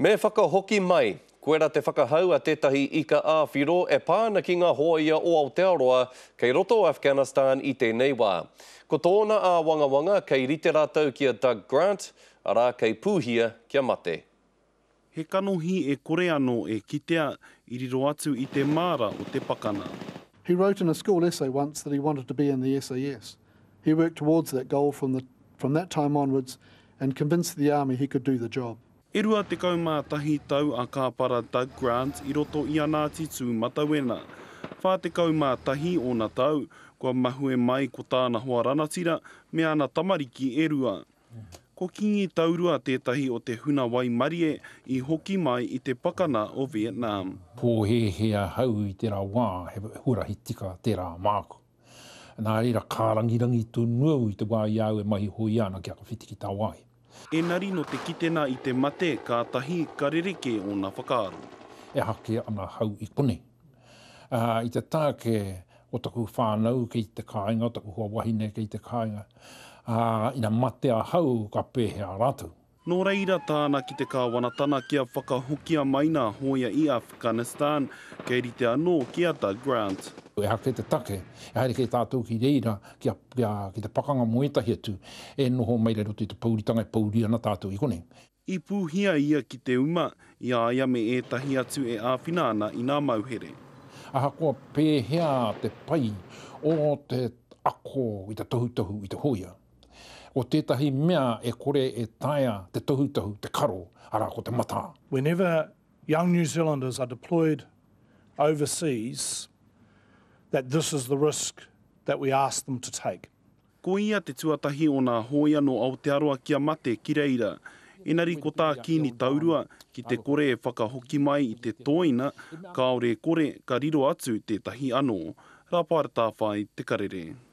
Me whakahoki mai! Koira te whakahau a tētahi ika ā-whiro e pā ana ki ngā hōia o Aotearoa kei roto o Afghanistan i tēnei wā. Ko tōna āwangawanga kei rite rātou ki a Doug Grant, arā kei pūhia kia mate. He kanohi e kore anō e kitea, i riro atu i te māra o te pakana. He wrote in a school essay once that he wanted to be in the SAS. He worked towards that goal from the from that time onwards and convinced the army he could do the job. E 21 tau a Kāpara Doug Grant i roto i a Ngāti Tūmatauena. 41 ōna tau, kua mahue mai ko tāna hoa ranatira me ana tamariki e rua. Ko Kingi Taurua tētahi o te huna waimarie i hoki mai i te pakana o Vietnam. Pōhēhē ahau i tērā wā he huarahi tika tērā māku. Nā reira kārangirangi tonu au i te wā i a au e mahi hōia ana kia whakawhiti ki tāwāhi. Engari nō te kitena i te mate kātahi ka rerekē ōna whakaaro. E hake ana ahau i konei. Ā, i te tāke o taku whānau kei te kāinga, o taku hoa wahine kei te kāinga, ā, ina mate ahau ka pēhea rātou? Nō reira tāna ki te kāwanatana kia whakahokia mai nā hōia i Afghanistan, kei rite anō ki a Doug Grant. Ehake te take, e haere kē tātou ki reira kia, kia, ki te pakanga mō ētahi atu e noho mai rā i roto i te pouritanga e pouri ana tātou i konei. I pūhia ia ki te uma, i a ia me ētahi atu e āwhina ana i nā mauhere. Ahakoa pēhea te pai o te ako i te tohutohu i te hōia, Ko tētahi mea e kore e taea te tohutohu, te karo, arā, ko te matā. Whenever young New Zealanders are deployed overseas that this is the risk that we ask them to take. Ko ia te tuatahi o nā hōia nō Aotearoa kia mate ki reira. Engari ko tā Kīni Taurua, ki te kore e whakahoki mai i te tōina, kāore e kore ka riro atu tētahi anō. Rāpaera Tāwhai, Te Karere.